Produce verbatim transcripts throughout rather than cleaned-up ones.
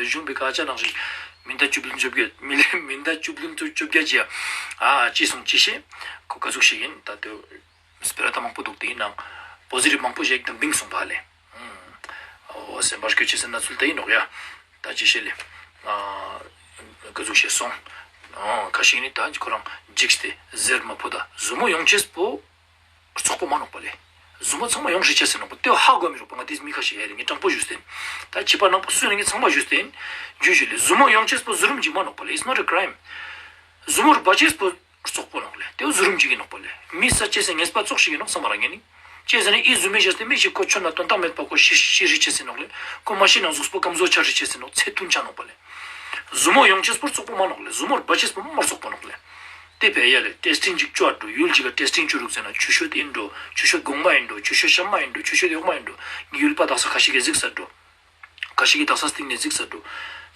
གཞུང་པའི་ཀ་ཆ་ནང་བཞིན་མི་ཟླ་བཅུ་བདུན་བཅོ་བརྒྱད་མི་ལེ་མི་ཟླ་བཅུ་བདུན་བཅོ་བརྒྱད་ཅི་ཡ་ཨ་ཅི་སོང་ཅི་ཤེས་ཁོ་ག་ཟུག་ཤིག་ཡིན་ད་དེ་སྤེ་ར་ད་མང་པོ་འདུག་དེ་ཡིན་ནང་པོ་ཟི་ཊིབ་མང་པོ་ཞིག་དང་བིང་སོང་པ་ལེ། ཨོ་སེམས་པར་སྐྱོ་ཅེས་སེ་ན་ཚུལ་དེ་ཡིན་ནོག་ཡ། ད་ཅི་ཤེས་ལེ། ཨ་ག་ཟུག་ཤེས་སོང་། ཨོ་ཁ་ཤིག་ནི་ད་ཁོ་རང་འཇིགས་ཏེ་ཟེར་མ་ཕོད་ད་ཟུར་མོ་ཡོང་ཅེས་པོ། རྩོག་པོ་མ་ནོག་པ་ལེ། ཟུར་མོ་ཚང་མ་ཡོང་ཤེས་ཆ་སེ་ནོག་པ་དེ་ཧ་གོ་མི་རུག་པ་ང་དེ་མི་ཁ་ཤས་ཡ་རེ་ངས་དྲང་པོ་ཞུས་ཏེན། ད་ཁྱི་པ་ནག་པོ་སུ་ནི་ངས་ཚང་མ་ཞུས་ཏེན། ཇུ་ཇུ་ལེ་ཟུར་མོ་ཡོང་ཅེས་པོ་ཟུར་རུམ་ཅིག་མ་ནོག་པ་ལེ། It's not a crime. ཟུར་མོར་བ་ཅེས་པོ་རྩོག་པོ་ནོག་ལེ། དེ་བོ་ཟུར་རུམ་ཅིག་གི་ནོག་པ་ལེ། མི་ས་ཅེས་སེ་ངེས་པ་ཙོགས་ཤིག་གི་ནོག་བསམ་པ་རང་ངས་ནི། ཅེས་ཟེར་ན་ཨི་ཟུར་མོ་ཞེས་ཏེ་མི་ཞིག་ཁོ་ཆོ་ན་དོན་དག་མེད་པ་ཁོ་ཤི་ཤི་རི་ཆེ་སེ་ནོག་ལེ། ཁོ་མ་ཤི་ན་གཟུགས་པོ་སྐམ་བཟོ་ཆ་རི་ཆེ་སེ་ནོག་ཚེ་ཐུང་ཆ་ནོག་པ་ལེ། ཟུར་མོ་ཡོང་ཅེས་པོ་རྩོག་པོ་མ་ནོག་ལེ། ཟུར་མོར་བ་ཅེས་པོ་མ་རྩོག་པོ་ནོག་ལེ། དེ་བས་ཡ་ལེ་ཊེས་ཊིང་ཅིག་ཅོ་འགྲོ་ཡུལ་ཅིག་ག་ཊེས་ཊིང་ཅོ་རུག་ཟེར་ན་ཆུ་ཤོད་ཨིན་འགྲོ་ཆུ་ཤོད་གོང་མ་ཨིན་འགྲོ་ཆུ་ཤོད་གཤམ་མ་ཨིན་འགྲོ་ཆུ་ཤོད་གཡོག་མ་ཨིན་འགྲོ་ངའི་ཡུལ་པ་དག་ས་ཁ་ཤིག་གི་གཟིགས་ས་འགྲོ། ཁ་ཤིག་གི་དག་ས་སྟིང་ནེ་གཟིགས་ས་འགྲོ།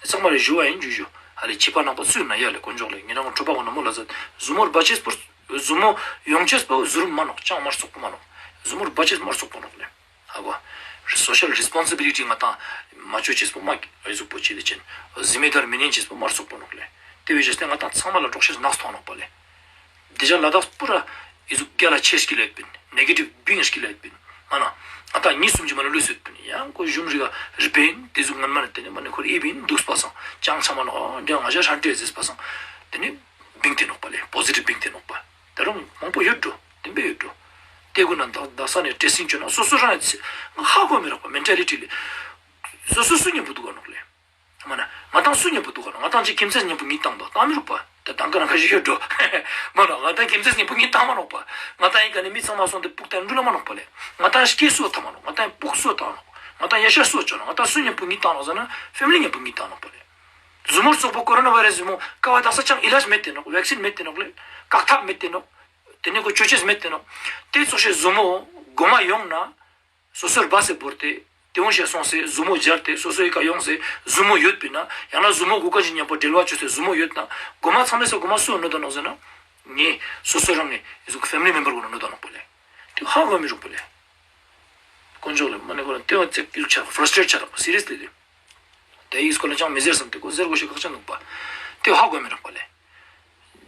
ཚང་མ་ལེ་ཞུ་བ་ཨིན་ཇུ་ཞུ། ཧ་ལེ་ཁྱི་པ་ནག་པོ་སུ་ན་ཡ་ལེ་དཀོན་མཆོག་ལེ་ངེད་རང་གྲོད་པ་གོ་ན་མོ་ལ་ཟ། ཟུར་མོར་བ་ཅེས་པོ་ཟུར་མོ་ཡོང་ཅེས་པོ་ཟུར་མ་ནོག་ཅང་མ་རྩོག་པོ་མ་ནོག་ཟུར་མོར་བ་ཅེས་མ་རྩོག་པོ་ནོག་ལེ། ཧ་གོ། སོ་ཤལ་རི་སི་པོན་སི་བི་ལི་ཊི་ང་ཏང་མ་ཅོ་ཅེས་པོ་མ་ཨི་ཟུག་པོ་ཅི་ལེ་ཅན། ཟི་མེ་དར་མི་ཉན་ཅེས་པོ་མ་རྩོག་པོ་ནོག་ལེ། དེ་བས་ཅེས་ཏེ་ང་ཏང་ཚང་མ་ལ་དྲོག་ཤེས་ནགས་ཐོང་ནོག་པ་ལེ། དེ་ཅག་ལ་དྭགས་པུ་ར་ཨི་ཟུག་རྒྱ་ལ་ཆེ་སྐྱིད་ལ་ཡོད་པིན། ནེ་གེ་ཊིབ་བིང་སྐྱིད་ལ་ཡོད་པིན། མ་ན། ང་ཏང་གཉིས་གསུམ་གྱི་མ་ན་ལུས་ཡོད་པིན། ཡང་ཁོ་གཞུང་རི་ག་རི་པིན། དེ་ཟུག་ངན་མ་ནི་དེ་ནི་མ་ནི་ཁོ་རི་ཨི་བིན་འདུག་པ་སང་། ཅང་ཚང་མ་ནོག་འདྲ་ང་ཞ་ཧྲན་ཏེ་ཟེར་པ་སང་། དེ་ནི་བིང་ཏེ་ནོག་པ་ལེ། པོ་ཟི་ཊིབ་བིང་ཏེ་ནོག་པ། ད་རུང་མང་པོ་ཡོད་འགྲོ། བདེན་པའི་ཡོད་འགྲོ། དེ་ཀུན་ན་དག་ས་ནས་ཊེས་ཊིང་བཅོས་ན་སོ་སོ་རང་ཧ་གོ་མི་རག་པ་མེན་ཊ་ལི་ཊི་ལེ། སོ་སོ་སུ་མཉམ་པོ་འདུག་ག་ནོག་ལེ། མ་ན་ང་ཏང་སུ་མཉམ་པོ་འདུག་ག་ནོག་ང་ཏང་ཅིག་ཁྱིམ་མཚེས་མཉམ་པོ་ངེས་བཏང་དོ་བཏང་མི་རུག་པ། ད་དང་ག་རང་ཁ་ཤས་ཡོད་འགྲོ། མ་ན་ང་ཏང་ཁྱིམ་མཚེས་མཉམ་པོ་ངེས་བཏང་མ་ནོག་པ། ང་ཏང་ཡི་ག་ནས་མི་ཚང་མ་སོང་སྟེ་སྤུག་ཏང་འགྲུལ་ལ་མ་ནོག་པ་ལེ། ང་ཏང་སྐྱེ་སུ་བ་ཐ་མ་ནོག་ང་ཏང་སྤུག་སུ་བ་ཐ་མ་ནོག་ང་ཏང་ཡ་ཤ་སུ་བ་ཅོ་ནོག་ང་ཏང་སུ་མཉམ་པོ་ངེས་བཏང་ནོག་ཟེར་ན་ཕེ་མི་ལི་མཉམ་པོ་ངེས་བཏང་ནོག་པ་ལེ། ཟུར་མོ་རྩོག་པོ་ཀོ་རོ་ན་བྷ་ཡི་ར་སི་ཟུར་མོ་ཀ་བ་དག་ས་ཅང་ཨི་ལཱཇ་མེད་དེ་ནོག་ཝེག་སིན་མེད་དེ་ནོག་ལེ། བཀག་ཐབས་མེད་དེ་ནོག་དེ་ནི་ཁོ་ཅོ་ཅེས་མེད་དེ་ནོག་དེ་ཙོགས་ཤིག་ཟུར་མོ་གོ་མ་ཡོང་ན། སོ་སོར་བ་སེ་བོར་ཏེ། དེ་འོང་ཞེས་སོང་སེ་ཟུར་མོ་སྦྱར་ཏེ་སོ་སོའི་ཀ་ཡོང་སེ་ཟུར་མོ་ཡོད་པིན་ན། ཡང་ན་ཟུར་མོ་གུ་ཀ་ཅིག་མཉམ་པོ་འབྲེལ་བ་ཅོས་སེ་ཟུར་མོ་ཡོད་ན། གོ་མ་ཚང་མའི་སེ་གོ་མ་སུ་གནོད་ད་ནོག་ཟེར་ན། ངས་སོ་སོ་རང་ངི་ཨི་ཟུག་ཕེ་མི་ལི་མེམ་བར་གུན་ལ་གནོད་ད་ནོག་པ་ལེ། དེ་ཧ་གོ་མི་རུག་པ་ལེ། དཀོན་མཆོག་ལེ་མ་ནི་ཁོ་རང་དེ་བ་ཙེག་ཨི་ཟུག་ཆ་རག་ཕྲ་སི་ཊྲེཊ་ཆ་རག་པ་སི་རི་ཡས་ལི་ལེ། དེ་ཨི་སྐོར་ལ་ཅང་མི་ཟེར་བསམ་སྟེ་ཁོ་ཟེར་དགོས་ཤེས་ཁག་ཅན་འདུག་པ། དེ་ཧ་གོ་མི་རག་པ་ལེ།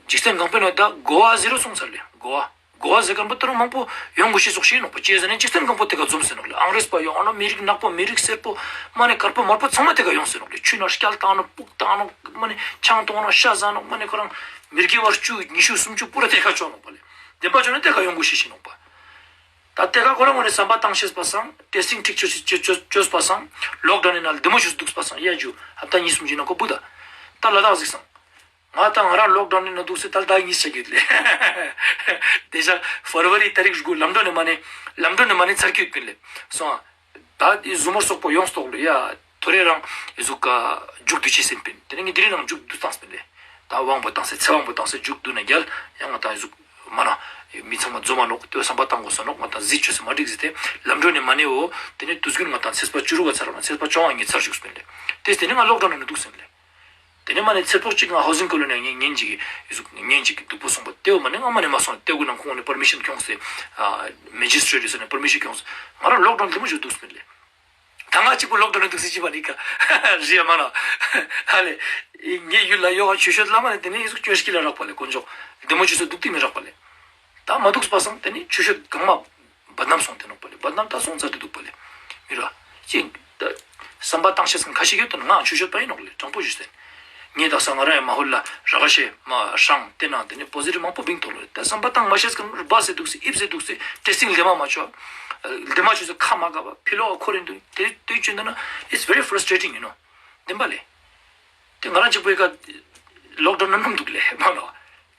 འཇིག་རྟེན་གང་པོའི་ནང་ད་གོ་བ་ཟེར་རོ་སོང་ཚར་ལེ་གོ་བ། གོ་བ་ཟེར་མཁན་པོ་ད་རུང་མང་པོ་ཡོང་དགོས་ཤེས་ཙོགས་ཤིག་ནོག་པ་ཅི་ཟེར་ན་འཇིག་རྟེན་གང་པོ་དེ་ག་འཛོམས་སེ་ནོག་ལེ། ཨང་རེས་པ་ཡོང་ཨ་ནོ་མི་རིགས་ནག་པོ་མི་རིགས་སེར་པོ་མ་ནི་དཀར་པོ་དམར་པོ་ཚང་མ་དེ་ག་ཡོང་སེ་ནོག་ལེ། ཆུ་ནང་སྐྱལ་བཏང་ནོག་སྤུག་བཏང་ནོག་མ་ནི་ཆང་བཏང་ནོག་ཤ་ཟ་ནོག་མ་ནི་ཁོ་རང་མི་དགེ་བ་བཅུ་ཉི་ཤུ་སུམ་ཅུ་པུ་ར་དེ་ག་བཅོ་ནོག་པ་ལེ། བདེན་པ་བཅོ་ན་དེ་ག་ཡོང་དགོས་ཤེས་ཤིག་ནོག་པ། ད་དེ་ག་ཁོ་རང་ངོས་ནས་བསམ་པ་བཏང་ཤེས་པ་སང་ཊེས་ཊིང་ཁྲིག་ཅོས་ཅོས་ཅོས་ཅོས་པ་སང་ལོག་ཌའུན་ནི་ནང་ལ་བདེ་མོ་ཅོས་འདུག་པ་སང་ཡ་ཇུ་ཧབ་ཏ་གཉིས་གསུམ་གྱི་ནང་ཁོ་བུད་ད། ད་ལ་དྭགས་གཟིགས་སང་། ང་དང་ང་རང་ལོག་ཌའུན་ནི་ནང་འདུག་སེ་ད་ལ་དྭགས་གཉིས་ཆ་གི་ཡོད་ལེ། དེ་ཞག་ཕེབ་རུ་ཝ་རི་ཏ་རིག་དགུ་ལམ་འགྲོ་ནི་མ་ནི་ལམ་འགྲོ་ནི་མ་ནི་ཚར་གི་ཡོད་པིན་ལེ། སོང་ཨ། ད་དེ་ཟུར་མོ་རྩོག་པོ་ཡོངས་རྫོགས་ལེ་ཡ། ཐོ་རེ་རང་ཨི་ཟུག་ག་མཇུག་བསྡུ་ཅེས་ཟེར་པིན། དེ་ནས་ངས་དེ་རིང་ནང་མཇུག་བསྡུ་བཏང་སྤིན་ལེ། ད་དབང་པོ་བཏང་སེ་ཚེ་དབང་པོ་བཏང་སེ་མཇུག་བསྡུ་ན་རྒྱལ་ཡང་ང་དང་ཨི་ཟུག་མ་ན། མི་ཚང་མ་འཛོམས་མ་ནོག་དེ་བསམ་པ་བཏང་དགོས་ས་ནོག་ང་དང་གཟི་བཅོས་སེ་མ་འགྲིག་ཟེར་ཏེ་ལམ་འགྲོ་ནས་མ་ནེའོ། དེ་ནས་དུས་རྒྱུན་ང་དང་ཚེས་པ་བཅུ་དྲུག་ག་ཚར་བ་ན་ཚེས་པ་བཅོ་ལྔ་ངས་ཚར་བཅུག་སྤིན་ལེ། དེ་དེ་ནས་ང་ལོག་ཌའུན་ནི་འདུག་སེ་ལེ། དེ་ནས་མ་ནེ་ཚེ་ཕོག་ཅིག་ང་ཧའུ་ཟིང་ཀོ་ལོ་ནི་ངས་ཉིན་གཅིག་གི་ཨི་ཟུག་ཉིན་གཅིག་གི་སྡུག་པོ་སོང་པ་དེ་བོ་མ་ནེ་ང་མ་ནེ་མ་སོང་དེ་ཀུན་ནང་ཁོང་ནས་པར་མི་ཤན་ཁྱོངས་སེ། མེ་ཇིས་ཊྲེཊ་ཡོད་ས་ནས་པར་མི་ཤན་ཁྱོངས་སེ་ང་རང་ལོག་ཌའུན་བདེ་མོ་ཅོས་འདུག་སྤིན་ལེ། ད་ང་གཅིག་པོ་ལོག་ཌའུན་ནི་འདུག་སེ་ཅི་བ་ནི་ཀ་རི་ཡ་མ་ན། ཧ་ལེ། ངའི་ཡུལ་ལ་ཡོག་ཆུ་ཤོད་ལ་མ་ནེ་དེ་ནས་ཨི་ཟུག་ཅོས་ཀྱི་ལ་རག་པ་ལེ་དཀོན་མཆོག་བདེ་མོ་ཅོས་སེ་འདུག་སྟེ་མི་རག་པ་ལེ། ད་མ་འདུག་པ་སང་དེ་ནི་ཆུ་ཤོད་གང་མ་བ་ནམ་སོང་དེ་ནོག་པ་ལེ། བ་ནམ་ད་སོང་ཚར་དེ་འདུག་པ་ལེ། མི་ར། ཅིག་ད་བསམ་པ་བཏང་ཤེས་མཁན་ཁ་ཤས་ཡོད་དོ་ན་ང་ཆུ་ཤོད་པ་ཡིན་ནོག་ལེ་དྲང་པོ་ཞུས་ཏེ། ངས་དག་ས་ང་རང་ཡང་མ་ཧོལ་ལ་ར་ག་ཤེས་མ་ཧྲང་དེ་ནང་དེ་ནི་པོ་ཟི་ཊིབ་མང་པོ་བིང་ཐོག་ལོ་ད་བསམ་པ་བཏང་མ་ཤེས་མཁན་རུ་སྦ་སེ་འདུག་སེ་ཨིབ་སེ་འདུག་སེ་ཊེས་ཊིང་ལེ་མ་མ་ཆོ། ལེ་མ་ཆོས་སེ་ཁ་མ་ག་བ་ཕི་ལོག་ཁོ་རེ་འདུག་དེ་དུས་ཆུ་འདི་ན་it's very frustrating you know། བདེན་པ་ལེ། དེ་ང་རང་གཅིག་པོའི་ཀ་ལོག་ཌའུན་ནམ་ནམ་འདུག་ལེ་མ་ནོ།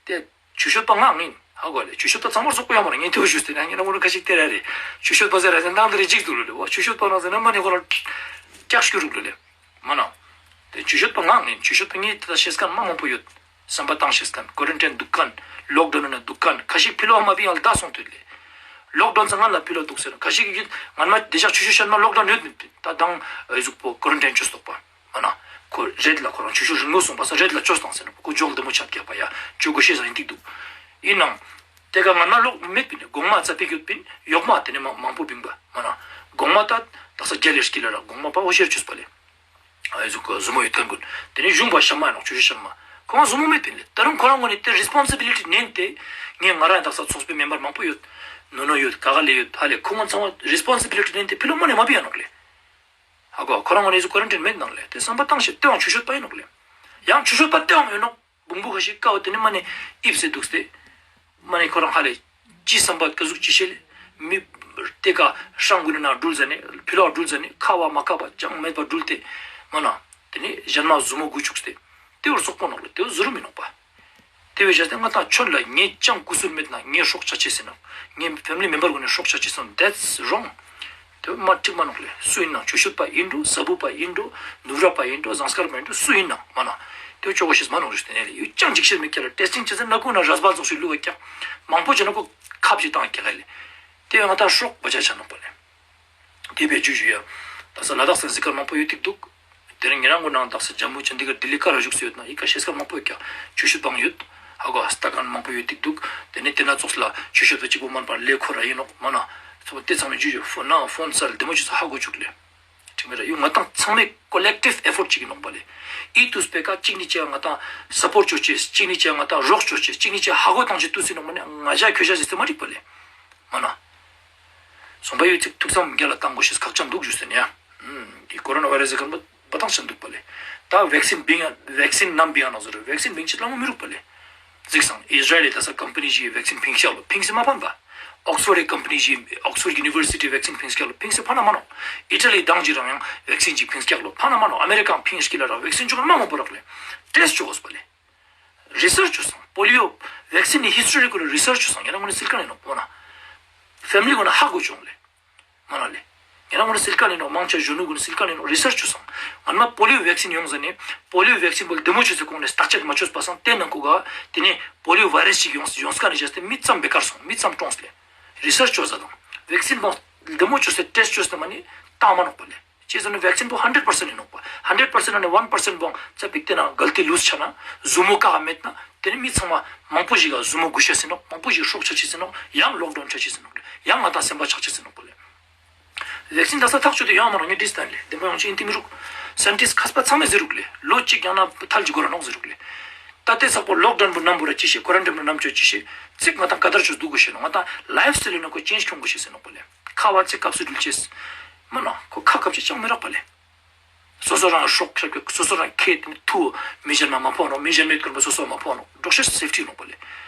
དེ་ཆུ་ཤོད་པ་ངའང་ཡིན། ཧ་གོ་ལེ། ཆུ་ཤོད་པ་ཚང་མར་སོག་པོ་ཡོད་མ་རེད། ངས་དེ་བོ་ཞུས་ཏེ་ན་ངས་ན་མོ་ར་ཁ་ཤིག་དེ་ར་རེད། ཆུ་ཤོད་པ་ཟེར་ར་ཟེར་ནང་དེ་རེ་འཇིགས་འདུག་ལོ་ལེ། བ་ཆུ་ཤོད་པ་ནང་ཟེར་ན་མ་ནི་ཁོ་ར་སྐྱག་ཤུ་རུག་ལོ་ལེ། མ་ན། དེ་ཆུ་ཤོད་པ་ངའང་ཡིན། ཆུ་ཤོད་པ་ངས་དེ་ད་ཤེས་མཁན་མ་མང་པོ་ཡོད། བསམ་པ་བཏང་ཤེས་མཁན། ཀོ་རན་ཊིན་འདུག་མཁན། ལོག་ཌའུན་ན་འདུག་མཁན། ཁ་ཤིག་ཕི་ལོག་མ་བི་ཡང་ལ་ད་སོང་དུས་ལེ། ལོག་ཌའུན་ཚང་ང་ལ་ཕི་ལོག་འདུག་ཟེར་ན་ཁ་ཤིག་གིས་ང་མ་དེ་ཞག་ཆུ་ཤོད་ཤར་མ་ལོག་ཌའུན་ཡོད་མེད་ད་དང་ཨེ་ཟུག་པོ་ཀོ་རན་ཊིན་ཆུ་སྟོག་པ། མ་ན། ཁོ་རེད་ལ་ཁོ་རང་ཆུ་ཤོད་རིང་མོ་སོང་པ་ས་རེད་ལ་ཅོས་བཏང་ཟེར་ན་ཁོ་ཇོག་བདེ་མོ་ཆ་རྒྱག་པ་ཡ་ཅོ་དགོས་ཤེས་ཟ་ཡིན་ཏིག་འདུག་ཡིན་ནང་། དེ་ག་ང་ན་ལོག་མེད་པིན་གོང་མ་ཙ་པིག་ཡོད་པིན་གཡོག་མ་དེ་ནས་མ་མང་པོ་བིང་པ་མ་ན། གོང་མ་ད་དག་ས་རྒྱལ་ལེར་སྐྱིད་ལ་ར་གོང་མ་པ་འོ་ཤེར་ཆུས་པ་ལེ། ཨ་ཟུག་གི་ཟུར་མོ་ཡོད་མཁན་ཀུན། དེ་ནེ་གཞུང་པ་གཤམ་མ་ཡིན་ནོག་ཆོས་ཞབས་གཤམ་མ། ཁོང་ཟུར་མོ་མེད་པིན་ལེ། ད་རུང་ཁོ་རང་ངོས་ནེ་དེ་རི་སི་པོན་སི་བི་ལི་ཊི་ནན་ཏེ། ངས་ང་རང་ཡང་དག་ས་ཚོགས་པའི་མེམ་བར་མང་པོ་ཡོད། ནོ་ནོ་ཡོད། ག་ག་ལེ་ཡོད། ཧ་ལེ་ཁོ་ངོ་ཚང་མ་རི་སི་པོན་སི་བི་ལི་ཊི་ནན་ཏེ་ཕི་ལོགས་མ་ནེ་མ་བི་ཡ་ནོག་ལེ། ཧ་གོ། ཁོ་རང་ངོས་ནེ་ཟུག་ཀོ་རན་ཊིན་མེད་ནང་ལེ། དེ་བསམ་པ་བཏང་ཤེས། དེའང་ཆོས་ཤོད་པ་ཡིན་ནོག་ལེ། ཡང་ཆོས་ཤོད་པ་དེའང་ཡོད་ནོག་བོང་བུ་ཁ་ཤས་ཀ་བོ་དེ་ནེ་མ་ནེ་ཨིབ་སེ་འདུག་སྟེ། མ་ནེ་ཁོ་རང་ཧ་ལེ་ཅི་བསམ་པ་ཀ་ཟུག་ཅི་ཤེས་ལེ། མི་དེ་ཀ་ཧྲང་གུན་ནི་ནང་འགྲུལ་ཟ་ནེ་ཕི་ལོག་འགྲུལ་ཟ་ནེ་ཁ་བ་མ་ཁ་བ་ཅང་མེད་པ་འགྲུལ་ཏེ། མ་ན། དེ་ནེ་གཞན་མ་ཟུར་མོ་དགོས་བཅུག་སྟེ། དེ་བོ་རྩོག་པོ་ནོག་ལེ། དེ་བོ་ཟུར་མི་ནོག་པ། དེ་བོ་བྱས་ཏེ་ང་ཏང་ཆོན་ལ་ངས་ཅང་ཀུ་སུར་མེད་ན་ངའི་སྲོག་ཆད་ཅེས་ཟེར་ནོག་ངའི་ཕེ་མི་ལི་མེམ་བར་གུན་ནི་སྲོག་ཆད་ཅེས་ཟེར་ནོག That's wrong. དེ་བོ་མ་འགྲིག་མ་ནོག་ལེ། སུ་ཡིན་ནང་ཆོས་ཤོད་པ་ཡིན་འགྲོ། ཟ་བུ་པ་ཡིན་འགྲོ། ནུབ་ར་པ་ཡིན་འགྲོ། ཟངས་དཀར་པ་ཡིན་འགྲོ། སུ་ཡིན་ནང་མ་ན། དེ་བོ་ཆོག་གོ་ཤེས་མ་ནོག་རེ་ཟེར་ཏེ་ནེ་ཡུ་ཅང་འཇིགས་ཤེས་མེད་ཀྱག་ལེ། ཊེ་སི་ཊིང་ཅེས་ཟེར་ན་ཀུན་ན་རས་བལ་ཙོགས་ཤིག་ལུག་ག་ཀྱག་མང་པོ་བྱས་ན་ཁོ་ཁབ་ཅིག་བཏང་ཀྱག་ལེ། དེ་བོ་ང་ཏང་སྲོག་བ་ཆ་ཆ་ནོག་པ་ལེ། དེ་བོའི་རྒྱུ་ཞུ་ཡ། ད་ས་ལ་དྭགས་སི་གཟིགས་སྐར་མང་པོ་ཡོད་ཏིག་འདུག་དེ་རིང་ཉེ་རང་གུན་ནང་དྭགས་སི་ཇམ་མུ་ཅན་དི་གར་ལྡི་ལི་ཀ་ར་བཞུགས་སེ་ཡོད་ན་ཡི་ཀ་ཤེས་སྐར་མང་པོ་ཡོད་ཀྱག་ཆོས་ཤོད་པའང་ཡོད། ཧ་གོ། ཨ་སྟ་གན་མང་པོ་ཡོད་ཏིག་འདུག་དེ་ནེ་དེ་ན་ཙོགས་ལ་ཆོས་ཤོད་པ་གཅིག་པོ་མན་པ་ལེ་ཁོ་ར་ཡིན་ནོག་མ་ན། སོ་དེ་ཚང་མའི་རྒྱུ་ཞུ། ཧྥོན་ན་ཧྥོན་སལ་བདེ་མོ་ཅོས་ཧ་གོ་བཅུག་ལེ། ཁྲིམས་ར་ཡུ་ང་ཏང་ཚང་མའི་ཀོ་ལེག་ཊིབ་ཨེ་ཕོར་ཊི་ཅིག་ཡིན་ནོག་པ་ལེ། ཨི་ཏུས་པེ་ཀ་གཅིག་ནི་ཅེ་ང་ཏང་སཔོར་ཊི་ཅོ་ཅེས། གཅིག་ནི་ཅེ་ང་ཏང་རོགས་ཅོ་ཅེས། གཅིག་ནི་ཅེ་ཧ་གོ་བཏང་ཅེས་ཏུས་ཡིན་ནོག་མ་ནེ་ང་ཞ་ཁྱོ་ཞ་ཟེར་ཏེ་མ་འགྲིག་པ་ལེ། མ་ན། སོང་པ་ཡོད་ཚིག་ཐུགས་བསམ་རྒྱ་ལ་བཏང་དགོས་ཤེས་ཁག་ཅན་འདུག་ཞུས་ཟེར་ནས་ཡ། ཨུམ། འདི་ཀོ་རོ་ན་བྷའི་རས་ཟེར་མཁན་པོ་པ་ཏང་ཆེན་འདུག་པ་ལེ། ད་ཝེག་སིན་བིང་ཡ་ཝེག་སིན་ནམ་བིང་ཡ་ནོག་ཟེར། ཝེག་སིན་བིང་ཅེས་ལ་མོ་མི་རུག་པ་ལེ། གཟིགས་སང་ཨིས་ར་ཨེལ་ལི་ད་ས་ཀམ་པ་ནི་ཞིག་ཝེག་སིན་ཕིངས་ཤག་ལོ། ཕིངས་སེ་མ་ཕན་པ། ཨོགས་ཕོར་ཌི་ཀམ་པ་ནི་ཞིག་ཨོགས་ཕོར་ཌི་ཡུ་ནི་ཝར་སི་ཊི་ཝེག་སིན་ཕིངས་ཤག་ལོ། ཕིངས་སེ་ཕན་ན་མ་ནོག་ཨི་ཊ་ལི་དང་ཅིག་རང་ཡང་ཝེག་སིན་ཅིག་ཕིངས་ཤག་ལོ། ཕན་ན་མ་ནོག་ཨ་མེ་རི་ཀའང་ཕིངས་ཤིག་ལ་ར་ཝེག་སིན་ཅུ་ག་མ་མང་པོ་རག་ལེ། ཊེསྚ་ཅོས་པ་ལེ། རི་སརཆ་ཅོས་སང་། པོ་ལི་ཡོ་ཝེག་སིན་ནི་ཧིས་ཊོ་རི་གུན་རི་སརཆ་ཅོས་སང་། ཉེ་རང་གུན་ནི་སིལ་ཀ་ནི་ནོག་པོ་ན། ཕེ་མི་ལི་གུན་ཧ་གོ་ཅོང་ལེ། མ་ན་ལེ། ཉེ་རང་གུན་ནི་སིལ་ཀ་ནི་ནོག་མང་ཆེ་གཞོན་ནུ་གུན་སིལ་ཀ་ནི་ནོག་རི་སརཆ་ཅོས་སང་། ང་མ་པོ་ལི་ཡོ་ཝེག་སིན་ཡོང་ཟ་ནེ། པོ་ལི་ཡོ་ཝེག་སིན་པོ་ལྡེ་མོ་ཅོས་སེ་གོང་ནེ་བརྟག་དཔྱད་མ་ཅོས་པ་སང་། དེ་ནང་ཁུ་ག་དེ་ནེ་པོ་ལི་ཡོ་བྷའི་རས་ཅིག་ཡོངས་ཡོངས་ཀ་ནེ་བྱས་ཏེ་མི་ཙམ་བེ་ཀར་སོང་། མི་ཙམ་གྲོངས་ལེ། རི་སརཆ་ཅོས་ཟ་དང་། ཝེག་སིན་པོ་ལྡེ་མོ་ཅོས་སེ་ཊེསྚ་ཅོས་ཏེ་མ་ནེ་ཏང་མ་ནོག་པ་ལེ། ཅི་ཟེར་ན་ཝེག་སིན་པོ་ཧན་ཌེཌ་པར་སེན་ཊ་ཡིན་ནོག་པ། ཧན་ཌེཌ་པར་སེན་ཊ་ནེ་ཝན་པར་སེན་ཊ་བོ་ཙ་པིག་དེ་ན་གལ་ཏི་ལུས་ཆ་ན་ཟུར་མོ་ཀ་མེད་ན་དེ་ནེ་མི་ཚང་མ་མང་པོ་ཞིག་ག་ཟུར་མོ་དགོས་ཤེས་ཡིན་ནོག་མང་པོ་ཞིག་སྲོག་ཆད་ཅེས་ཡིན་ནོག་ཡང་ལོག་ཌའུན་ཆ་ཅེས་ཡིན་ནོག་ཡང་ང་ཏང་སེམས་པ་ཆག་ཅེས་ཡིན་ནོག་པ་ལེ། ཝེག་སིན་ད་ས་ཐག་ཆོད་དེ་ཡོང་མ་ནོག་ངས་བྲིས་སྟན་ལེ། བདེན་པ་ཡོང་ཅེས་ཡིན་ཏེ་མི་རུག་སཱན་ཊིསྚ་མཁས་པ་ཚང་མས་ཟེར་རུག་ལེ། ལོ་གཅིག་ཡང་ན་ཐལ་གྱི་སྒོ་ར་ནོག་ཟེར་རུག་ལེ། ད་དེ་ཚག་པོ་ལོག་ཌའུན་པོ་ནམ་བོ་ར་ཅི་ཤེས། ཀོ་རན་ཊིན་པོ་ནམ་ཅོ་ཅི་ཤེས། ཚིག་ང་ཏང་ཀ་དར་ཅོས་འདུག་དགོས་ཤེས་ནོག་ང་ཏང་ལའིཕ་སི་ཊལ་ཡིན་ན་ཁོ་ཅེན་ཇི་ཁྱོང་དགོས་ཤེས་ཡིན་ནོག་པ་ལེ། ཁ་བ་ཚིག་སྐབས་སུ་འགྲུལ་ཅེས། མ་ན་ཁོ་ཁ་སྐབས་ཅིག་ཅང་མི་རག་པ་ལེ། སོ་སོ་རང་སྲོག་ཁྱབ་ཀྱི་སོ་སོ་རང་ཁེ་ཏེ་ཐུ། མི་གཞན་མ་མ་ཕོག་ནོག་མི་གཞན་མེད་ཀུན་པོ་སོ་སོ་མ་ཕོག་ནོག་འགྲོགས་ཤེས་སེཕ་ཊི་ཡིན་ནོག་པ་ལེ།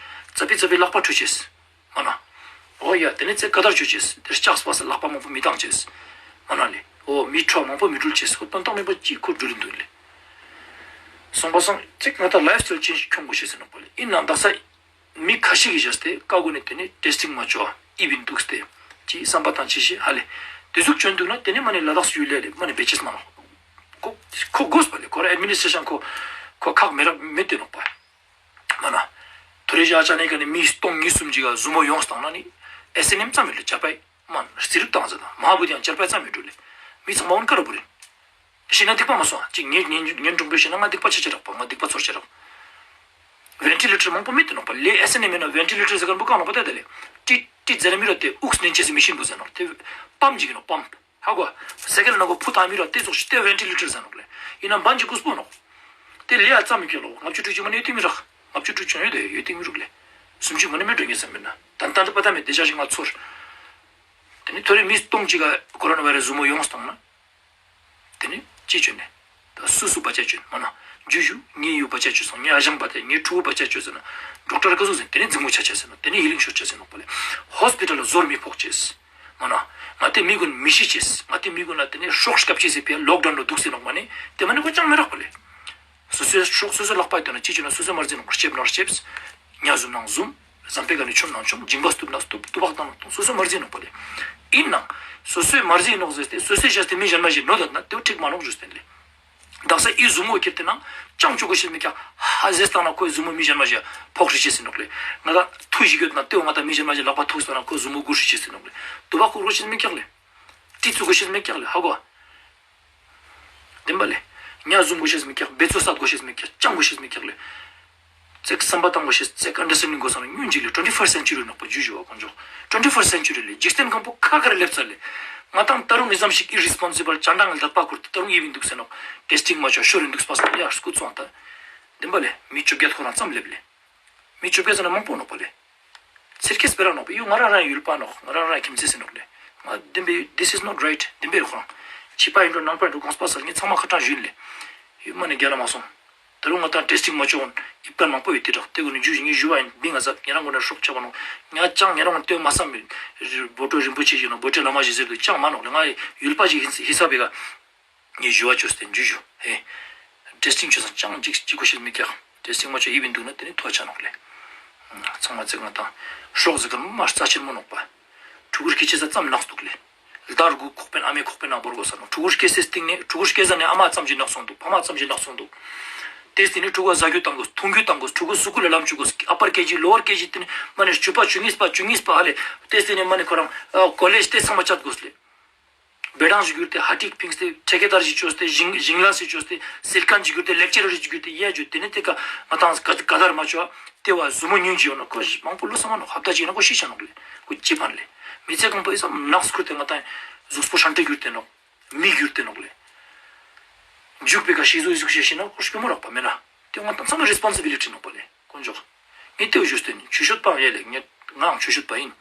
ཙ་པིག་ཙ་པིག་ལག་པ་འཁྲུ་ཅེས། མ་ན། འོ་ཡ་དེ་ནེ་ཙེ་ཀ་དར་ཅོ་ཅེས། དེ་ལྕགས་སྤགས་སི་ལག་པ་མང་པོ་མི་བཏང་ཅེས། མ་ན་ལེ། འོ་མི་ཁྲོ་མང་པོ་མི་འགྲུལ་ཅེས། ཁོ་དོན་དག་མེད་པ་ཅིག་ཁོ་འགྲུལ་འདུག་ལེ། སོང་པ་སང་ཙེ་ང་ཏང་ལའིཕ་སི་ཊལ་ཅེན་ཇི་ཁྱོང་དགོས་ཤེས་ཡིན་ནོག་པ་ལེ། ཡིན་ནའང་ད་ས་མི་ཁ་ཤས་ཀྱིས་བྱས་ཏེ་ཀ་གོ་ནེ་དེ་ནེ་ཊེསི་ཊིང་མ་ཅོ་ཨི་བིན་འདུག་སྟེ་ཅི་བསམ་པ་བཏང་ཅི་ཤེས་ཧ་ལེ། དེ་ཟུག་བྱོན་འདུག་ན་དེ་ནེ་མ་ནེ་ལ་དྭགས་སི་ཡུལ་ལ་ལེ་མ་ནེ་བེད་ཅེས་མ་ནོག་ཁོ་ཁོ་དགོས་པ་ལེ། ཁོ་ར་ཨེཌ་མི་ནི་སི་ཊྲེ་ཤན་ཁོ་ཁོ་ཁག་མེད་ར་མེད་དེ་ནོག་པ། མ་ན། ཐོ་རེ་ཞག་ཅ་ནེ་ཀ་ནེ་མི་སྟོང་གཉིས་གསུམ་ཅིག་ག་ཟུར་མོ་ཡོངས་བཏང་ན་ནི་ཨེས་ཨེན་ཨེམ་ཙམ་མི་ལེ་ཅར་པའི་མ་ན་རྩིས་རིག་བཏང་ཟེར་ན་མ་ཧ་བུ་དེ་ཡང་ཅར་པའི་ཙམ་མི་འགྲོ་ལེ། མི་ཚང་མ་འོན་ཀ་ར་བུ་རེ། ཤི་ན་སྡིག་པ་མ་སོང་། ཅིག་ངེ་ངེ་ངེ་གྲོང་པོའི་ཤི་ན་ང་སྡིག་པ་ཆ་ཆ་རག་པ། ང་སྡིག་པ་ཚོར་ཆ་རག་ཝེན་ཊི་ལེ་ཊར་མང་པོ་མེད་དེ་ནོག་པ་ལེ། ཨེས་ཨེན་ཨེམ་མེད་ན་ཝེན་ཊི་ལེ་ཊར་ཟེར་མཁན་པོ་གང་ནོག་པ་ཏེ་ཏེ་ལེ། ཏི་ཏི་ཟེར་ན་མི་ར་ཏེ་དབུགས་ལེན་ཅེས་སི་མི་ཤིན་པོ་ཟེར་ནོག་ཏེ་པམ་ཅིག་ཨིན་ནོག་པམ། ཧ་གོ། སེ་ཀེན་ནང་གོ་ཕུ་ཐང་མི་ར་ཏེ་ཙོགས་ཤིག་ཏེ་ཝེན་ཊི་ལེ་ཊར་ཟེར་ནོག་ལེ། ཨིན་ན་བན་ཅིག་ཀུས་པོ་ནོག་ཏེ་ལེ་ཡ་ཙམ་མི་ཁེལ་ལོ། ལྔ་བཅུ་དྲུག་ཅུ་མ་ནེ་ཡོད་དེ་མི་རག་ལྔ་བཅུ་དྲུག་ཅུ་ཡོད་དེ་ཡོད་དེ་མི་རུག་ལེ། སུམ་ཅུ་མ་ནེ་མི་འགྲོ་ངེས་ཙམ་མེད་ན། ཏན་ཏན་ཏེ་པ་ཏ་མེད་དེ་ཞག་ཞིག་ང་ཚོར། ཏེ་ནེ་ཐོ་རེ་མི་སྟོང་ཅིག་ག་ཀོ་རོ་ན་བྷའི་རས་ཟུར་མོ་ཡོངས་བཏང་ན། ཏེ་ནེ་ཅི་ཅོ་ནེ། ད་སུ་སུ་བ་ཅ་ཅོ་ཨིན་མ་ན། ཇུ་ཇུ་ངའི་ཡུ་བ་ཅ་ཅོ་སོང་། ངའི་ཨ་ཞང་བ་ཏེ་ངའི་ཕྲུ་གུ་བ་ཅ་ཅོ་ཟེར་ན། ཌོག་ཊར་ཀ་ཟུག་ཟེར་ཏེ་ནེ་འཛིང་མོ་ཆ་ཆ་ཟེར་ནོག་ཏེ་ནེ་ཧི་ལིང་ཤོར་ཆ་ཟེར་ནོག་པ་ལེ། ཧོས་པི་ཊལ་ལ་ཟོར་མི་ཕོག་ཅེས། མ་ན། ང་ཏེ་མི་གུན་མི་ཤི་ཅེས། ང་ཏེ་མི་གུན་ལ་ཏེ་ནེ་སྲོག་སྐྱབས་ཅེས་སི་ཕི་ལོག་ཌའུན་ལ་དུག་ཟེར་ནོག་མ་ནེ། ཏེ་མ་ནེ་ཁོ་ཅང་མི་རག་པ་ལེ། སོ་སོའི་སྲོག་སོ་སོའི་ལག་པ་ཡོད་ན་ཅི་ཅོ་ན་སོ་སོའི་མར་ཟིན་ནོག་ཤེབས་ན་ཤེབས། ཉ་ཟུམ་ན་ཟུམ། ཟམ་པའི་ཀ་ནེ་ཆོམ་ན་ཆོམ། འཇིང་པ་སྟུབ་ན་སྟུབ། ཏུ་བག་བཏང་ན་བཏང་། སོ་སོའི་མར་ཟིན་ནོག་པ་ལེ། ཨིན་ནའང་། སོ་སོའི་མར་ཟིན་ནོག་ཟེར་ཏེ་སོ་སོའི་བྱས་ཏེ་མི་གཞན་མ་ཞིག་ནོར་ད་ན་ཏེ་འགྲིག་མ་ནོག་ཞུས་ཏེ་ལེ། དག་ས་ཨི་ཟུར་མོ་ཁྱེར་ཏེ་ན་ཅང་ཅོ་གོ་ཤེས་མི་ཀྱག་ཧ་ཟེར་བཏང་ན་ཁོའི་ཟུར་མོ་མི་གཞན་མ་ཞིག་ཕོག་ཧྲི་ཅེས་ཨིན་ནོག་ལེ། ང་ད་ཐུ་ཞིག་ཡོད་ན་ཏེ་བོ་ང་ད་མི་གཞན་མ་ཞིག་ལག་པ་ཐུག་སོང་ན་ཁོའི་ཟུར་མོ་གུ་ཧྲི་ཅེས་ཨིན་ནོག་ལེ། ཏུ་བག་ཁུར་གོ་ཤེས་མི་ཀྱག་ལེ། ཏི་ཙུ་གོ་ཤེས་མི་ཀྱག་ལེ། ཧ་གོ། བདེན་པ་ལེ། ཉ་ཟུམ་གོ་ཤེས་མི་ཀྱག་འབད་རྩོལ་སད་གོ་ཤེས་མི་ཀྱག་ཅང་གོ་ཤེས་མི་ཀྱག་ལེ། ཙེག་བསམ་པ་བཏང་གོ་ཤེས། ཙེག་ཨན་ཌར་སི་ཊེན་ཌིང་གོ་སོང་ན་ཉུང་ཅིག་ལེ། ཊུ་ཝེན་ཊི་ཕར་སེན་ཅུ་རི་ནོག་པ་ཇུ་ཇུ་བ་ཁོང་ཚོ། ཊུ་ཝེན་ཊི་ཕར་སེན་ཅུ་རི་ལེ། འཇིག་རྟེན་ཁམས་པོ་ཁ་ཁ་རེ་ལེབ་ཚར་ལེ། ང་དང་ད་རུང་ཨི་ཙམ་ཞིག་ཨི་རི་སི་པོན་སི་བལ་ཅན་དང་ལ་དད་པ་ཁུར་ཏེ་ད་རུང་ཡིབ་ཨིན་འདུག་ཟེར་ནོག་ཊེས་ཊིང་མ་ཅོ་ཤོར་ཨིན་འདུག་སྤ་སྤ་ཡ་སྐུ་ཚོང་ད། དེན་པ་ལེ་མི་བཅོ་བརྒྱད་ཁོ་རང་ཙམ་ལེབ་ལེ། མི་བཅོ་བརྒྱད་ཟེར་ན་མང་པོ་ནོག་པ་ལེ། ཚིར་ཁེས་སྤེ་ར་ནོག་པ་ཡུ་ང་རང་རང་ཡུལ་པ་ནོག་ང་རང་རང་ཁྱིམ་མཚེས་ཟེར་ནོག་ལེ། ང་དེན་པའི་this is not right དེན་པའི་ཁོ་རང་། ཕྱི་པ་ཨིན་འགྲོ་ནང་པ་ཨིན་འགྲོ་གོང་སྤ་སལ་ངས་ཚང་མ་ཁ་ཏང་ཞུན་ལེ། ཡུ་མ་ནེ་རྒྱལ་ལ་མ་སོང་། ད་རུང་ང་དང་ཊེས་ཊིང་མ་ཅོ་འོན་ཡིབ་ཀ་མང་པོ་ཡོད་དེ་དྲག་དེ་གུན་ནི་ཇུ་ཞིག་ངས་ཞུ་བ་ཨིན་བིང་ང་ཟབ་ཉེ་རང་གུན་ནི་ཧྲོག་ཆ་བ་ནོག་ང་ཅང་ཉེ་རང་གུན་ལྟོས་མ་བསམ་མི། བོ་ཊེ་བླ་མ་ཞིག་ཟེར་དུས་ཅང་མ་ནོག་ལེ། ང་ཡུལ་པ་ཞིག་ཧི་ས་བེ་ག་ངས་ཞུ་བ་ཅོས་ཏེ་ཇུ་ཞུ་ཧེ། ཊེས་ཊིང་ཅོས་སང་ཅང་ཅིག་ཅིག་གོ་ཤེས་མི་ཀྱག་ཊེས་ཊིང་མ་ཅོ་ཡིབ་ཨིན་འདུག་ན་དེ་ནི་ཐོ་ཆ་ནོག་ལེ། ཚང་མ་ཚེ་ང་དང་ཧྲོག་ཟེར་ག་མ་རྩ་ཆེན་མོ་ནོག་པ། ཕྲུ་གུར་སྐྱེ་ཅེས་ཙམ་ནགས་འདུག་ལེ། ལྟར་གུ་ཁོག་པེན་ཨ་མའི་ཁོག་པེན་ནང་བོར་གོ་ས་ནོག་ཕྲུ་གུར་སྐྱེ་སེ་སྟིང་ནེ་ཕྲུ་གུར་སྐྱེ་ཟ་ནེ་ཨ་མ་ཙམ་གྱི་ནགས་སོང་འདུག་ཕ་མ་ཙམ་གྱི་ནགས་སོང་འདུག་དེ་སྟིང་ནེ་ཕྲུ་གུ་ཟ་རྒྱུ་བཏང་དགོས་འཐུང་རྒྱུ་བཏང་དགོས་ཕྲུ་གུ་སུ་ཀུལ་ལ་ལམ་བཅུག་དགོས་ཨ་པར་ཀེ་ཇི་ལོ་ཝར་ཀེ་ཇི་དེ་ནེ་མ་ནེ་བཅུ་པ་བཅུ་གཉིས་པ་བཅུ་གཉིས་པ་ཧ་ལེ། དེ་སྟིང་ནེ་མ་ནེ་ཁོ་རང་ཨ་ཀོ་ལེཇ་དེ་ཚང་མ་བཅད་དགོས་ལེ། བེ་ཌང་ཞིག་གྱུར་ཏེ་ཧ་ཏིག་ཕིངས་ཏེ་ཁྲེ་ཀེ་དར་ཞིག་ཅོས་ཏེ་ཞིང་ཞིང་ལས་ཞིག་ཅོས་ཏེ་སིལ་ཁན་ཞིག་གྱུར་ཏེ་ལེག་ཅ་རར་ཞིག་གྱུར་ཏེ་ཡ་ཇུ་དེ་ནེ་དེ་ཀ་ང་དང་ཀ་ཀ་དར་མ་ཅོ་དེ་བ་ཟུ་མོ་ཉུང་ཅི་ཡོང་ན་ཁོ་མང་པོ་ལོ་ས་མ་ནོག་ཧབ་ཏ་ཅིག་ན་ཁོ་ཤི་ཆ་ནོག་ལེ། ཁོ་ཅི་ཕན་ལེ། མི་ཚེ་གང་པོ་ཨི་ཙམ་ནགས་ཁུར་ཏེ་ང་དང་གཟུགས་པོ་ཧྲན་ཏེ་གྱུར་ཏེ་ནོག་མི་གྱུར་ཏེ་ནོག་ལེ། མཇུག་པེ་ཀ་ཤི་ཟུག་ཟུག་ཤེས་ཤེ་ན་ཁོ་སྐྱོ་མོ་རག་པ་མེད་ན། དེ་ང་དང་ཚང་མ་རེ་སི་པོན་སི་བི་ལི་ཊི་ནོག་པ་ལེ། དཀོན་མཆོག་ངས་དེ་བོ་ཞུས་ཏེ་ནི་ཆུ་ཤོད་པའང་ཡ་ལེ་ངས་ངའང་ཆུ་ཤོད་པ་ཡིན།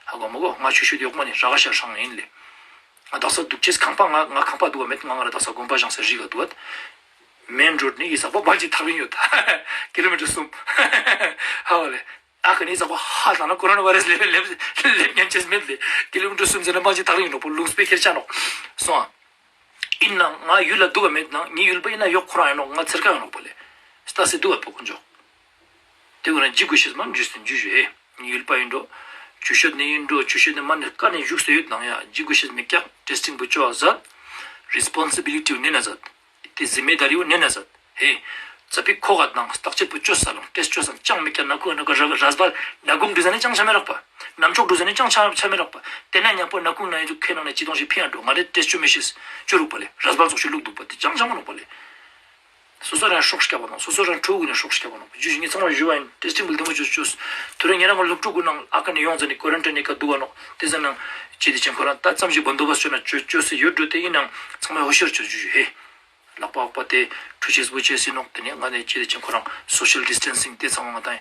ཧ་གོ་མ་གོ་ང་ཆུ་ཤོད་ཡོག་མ་ནི་ར་ག་ཤ་ཧྲང་ཡིན་ལེ། ང་དག་ས་འདུག་ཅེས་ཁང་པ་ང་ང་ཁང་པ་འདུག་བ་མེད་ང་ང་ར་དག་ས་དགོན་པ་བཞེངས་སའི་རི་ག་འདུག་བ། མེན་རོད་ནི་ཡི་ས་པོ་བར་གྱི་ཐག་རིང་ཡོད། ཀི་ལོ་མི་ཊར་གསུམ། ཧ་བ་ལེ། ཨ་ཁ་ནི་ས་པོ་ཧ་ལ་ན་ཀོ་རོ་ན་བྷ་རེ་སི་ལེབ་ལེབ་ལེབ་ཉན་ཅེས་མེད་ལེ། ཀི་ལོ་མི་ཊར་གསུམ་ཟེར་ན་བར་གྱི་ཐག་རིང་ཡོད་ནོག་པོ་ལུང་སྤེ་ཁེར་ཆ་ནོག་སོང་ཨ། ཡིན་ནའང་ང་ཡུལ་ལ་འདུག་ག་མེད་ནའང་ངའི་ཡུལ་པ་ཡིན་ན་ཡོག་ཁོ་རང་ཡིན་ནོག་ང་ཚེར་ཀ་ཡིན་ནོག་པ་ལེ། སྟ་སེ་འདུག་ག་པོ་དཀོན་མཆོག་དེ་བོ་ན་ཇི་གུ་ཤེས་མ་འཇུས་ཏེ་འཇུ་ཞུ་ཧེ། ངའི་ཡུལ་པ་ཡིན་འགྲོ། ཆུ་ཤོད་ནས་ཡིན་འགྲོ་ཆུ་ཤོད་ནས་མ་ནས་ཀ་ནས་བཞུགས་སེ་ཡོད་ནའང་ཡ་ཇི་གུ་ཤེས་མི་ཀྱག་ཊེས་ཊིང་བུ་ཅོ་ཨ་ཟད། རེ་སི་པོན་སི་བི་ལི་ཊི་བོ་ནེ་ན་ཟད། དེ་ཟི་མེ་དར་ཡོ་ནེ་ན་ཟད། ཧེ། ཙ་པིག་ཁོ་ག་དང་བརྟག་དཔྱད་པོ་ཅོས་ས་ལོང་ཊེས་ཅོས་ས་ཅང་མི་ཀྱག་ན་ཁུ་ན་ཁུ་ར་ར་སྦལ་ན་གུང་འདྲུ་ཟ་ནེ་ཅང་ཆ་མེ་རག་པ། ནམ་ཅོག་འདྲུ་ཟ་ནེ་ཅང་ཆ་ཆ་མེ་རག་པ། དེ་ན་ཉམ་པོ་ན་ཁུང་ན་ཡོད་ཁེ་ནང་ནེ་ཅི་དོང་ཞིག་ཕི་ཡ་འགྲོ་ང་རེ་ཊེས་ཅོ་མི་ཤེས་ཅོ་རུག་པ་ལེ་ར་སྦལ་ཙོགས་ཤིག་ལུག་འདུག་པ་དེ་ཅང་ཆ་མ་ནོག་པ་ལེ། སོ་སོ་རང་སྲོག་སྐྱབས་པ་ནོག་སོ་སོ་རང་ཕྲུ་གུ་ནི་སྲོག་སྐྱབས་པ་ནོག་ཇུ་ཞིག་ངས་ཚང་མ་ཞུ་བ་ཡིན། ཊེས་ཊིང་བུ་ལྡེ་མོ་ཅོས་ཅོས། ཐུ་རེ་ཉེ་རང་གི་སློབ་ཕྲུག་གུན་ནང་ཨ་ཀ་ནས་ཡོང་ཟ་ནི་ཀོ་རན་ཊིན་ནི་ཀ་འདུག་ག་ནོག་དེ་ཟ་ནང་ཅི་དེ་ཅན་ཁོ་རང་ད་ཙམ་ཞིག་བོན་དོ་བ་སོ་ན་ཅོས་ཅོས་སི་ཡོད་འགྲོ་དེ་ཡིན་ནང་ཚང་མ་ཧོ་ཤར་ཅོས་ཇུ་ཞུ་ཧེ། ལག་པ་ཨོག་པ་དེ་ཁྲུ་ཆེས་བུ་ཆེས་སི་ནོག་དེ་ནས་ང་ནས་ཅི་དེ་ཅན་ཁོ་རང་སོ་ཤལ་ཌིས་ཊེན་སིང་དེ་ཚང་མ་ང་དང་